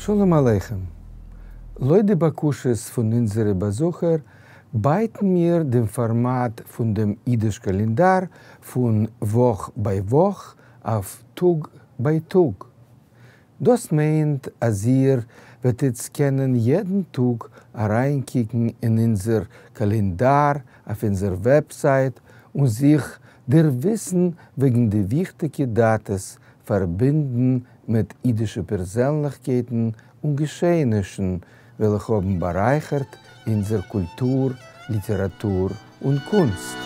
שלום עליכם. לויט די בקשות פון אונזערע באזוכער, בייטן מיר דעם פארמאט פון דעם אידיש קאלענדאר פון וואך ביי וואך אויף טאג ביי טאג. דאס מיינט אז איר וועט איצט קענען יעדן טאג אריינקוקן אין אונזער קאלענדאר אויף אונזער וועבסייט און זיך דערוויסן וועגן די וויכטיגע דאטעס פארבינדן מיט אידישע פערזענליכקייטן און געשעענישן וועלכע האבן בארייכערט אונזער קולטור, ליטעראטור און קונסט.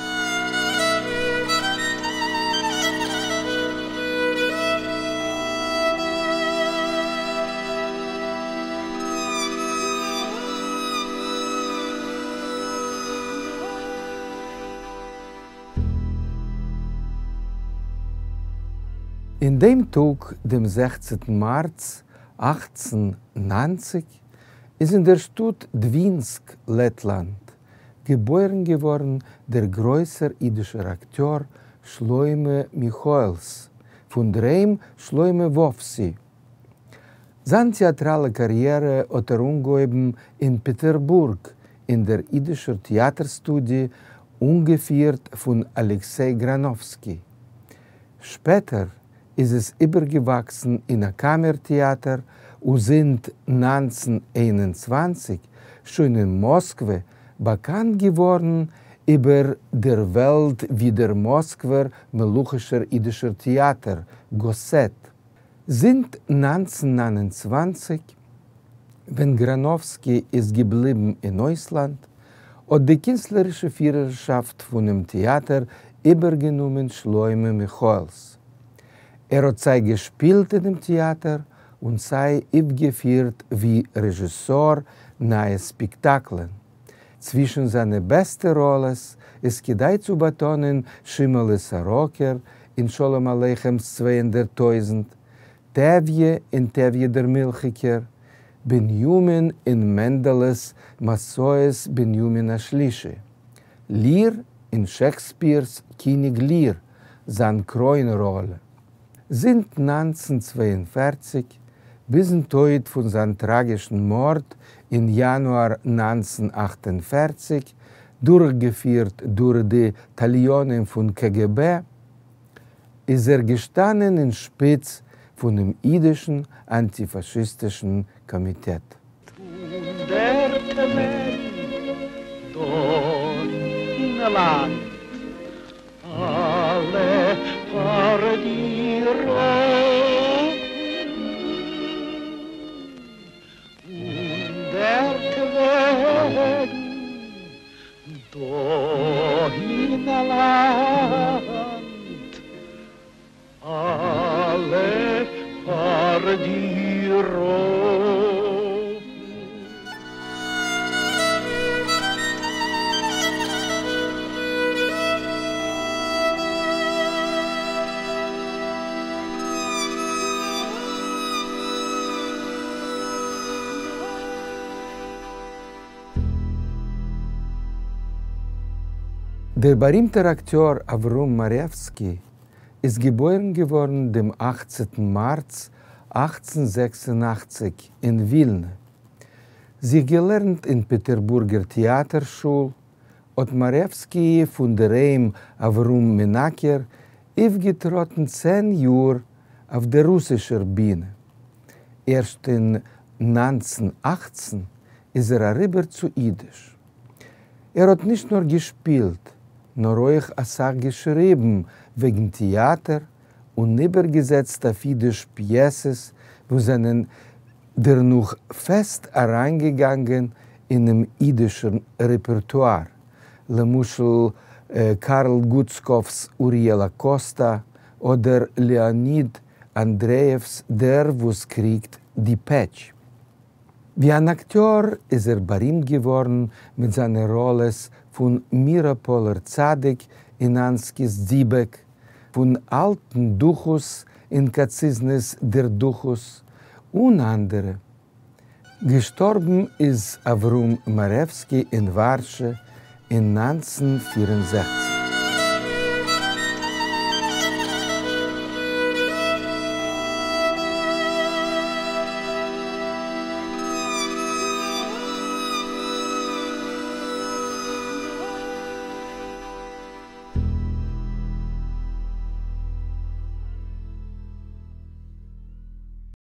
אין דעם טאג, דעם זעכצנטן מארץ 1890, איז אין דער שטאט דווינסק, לעטלאנד, געבוירן געווארן דער גרויסער אידישער אקטיאר שלמה מיכאעלס, פון דערהיים שלמה וואפסי. זיין טעאטראלע קאריערע האט ער אנגעהויבן אין פעטערבורג אין דער אידישער טעאטער סטודיע אנגעפירט פון אלעקסיי גראנאווסקי. שפעטער איז עס איבערגעוואקסן אין א קאמער טעאטער און זינט 1921 שוין אין מאסקווע באקאנט געווארן איבער דער וועלט ווי דער מאסקווער מלוכישער אידישער טעאטער, גאסעט. זינט 1929, ווען גראנאווסקי איז געבליבן אין אויסלאנד, האט די קינסטלערישע פירערשאפט פונעם טעאטער איבערגענומען שלמה מיכאעלס. ער האט סיי געשפילט אינעם טעאטער און סיי אויפגעפירט ווי רעזשיסאר נייע ספעקטאקלען. צווישן זיינע בעסטע ראלעס איז כדאי צו באטאנען שימעלע סאראקער אין שלום עליכמ'ס 200,000, טביה אין טביה דער מילכיקער, בנימין אין מענדעלעס מסעות בנימין השלישי, ליר אין שעקספיר'ס קיניג ליר, זיין קרוין ראלע. זינט 1942, ביזן טויט פון זיין טראגישן מארד אין יאנואר 1948, דורכגעפירט דורך די תליונים פון קגב, איז ער געשטאנען אין שפיץ פונעם אידישן אנטיפאשיסטישן קאמיטעט. הונדערט וועג דא אין לאנד, אלע פאר דיר אפן. הונדערט וועגן דא אין לאנד, אלע פאר דיר אפן. דער בארימטער אקטיאר אברהם מארעווסקי איז געבוירן געווארן דעם אכצנטן מארץ 1886 אין ווילנע. זיך געלערנט אין פעטערבורגער טעאטער שול, האט מארעווסקי פון דערהיים אברהם מנקר אויפגעטראטן צען יאר אויף דער רוסישער בינע. ערשט אין 1918 איז ער אריבער צו אידיש. ער האט נישט נאר געשפילט, נאר אויך אסאך געשריבן וועגן טעאטער און איבערגעזעצט אויף אידיש פיעסעס וואס זענען דערנאך פעסט אריינגעגאנגען אינעם אידישן רעפערטואר, למשל קארל גוצקאוו'ס אוריאל אקאסטא אדער לעאניד אנדרעיעוו'ס דער וואס קריגט די פעטש. ווי אן אקטיאר איז ער בארימט געווארן מיט זיינע ראלעס פון מיראפאלער צדיק אין אנסקי'ס דיבעק, פון אלטן דוכוס אין קאציזנע'ס דער דוכוס, און אנדערע. געשטארבן איז אברהם מארעווסקי אין ווארשע אין 1964.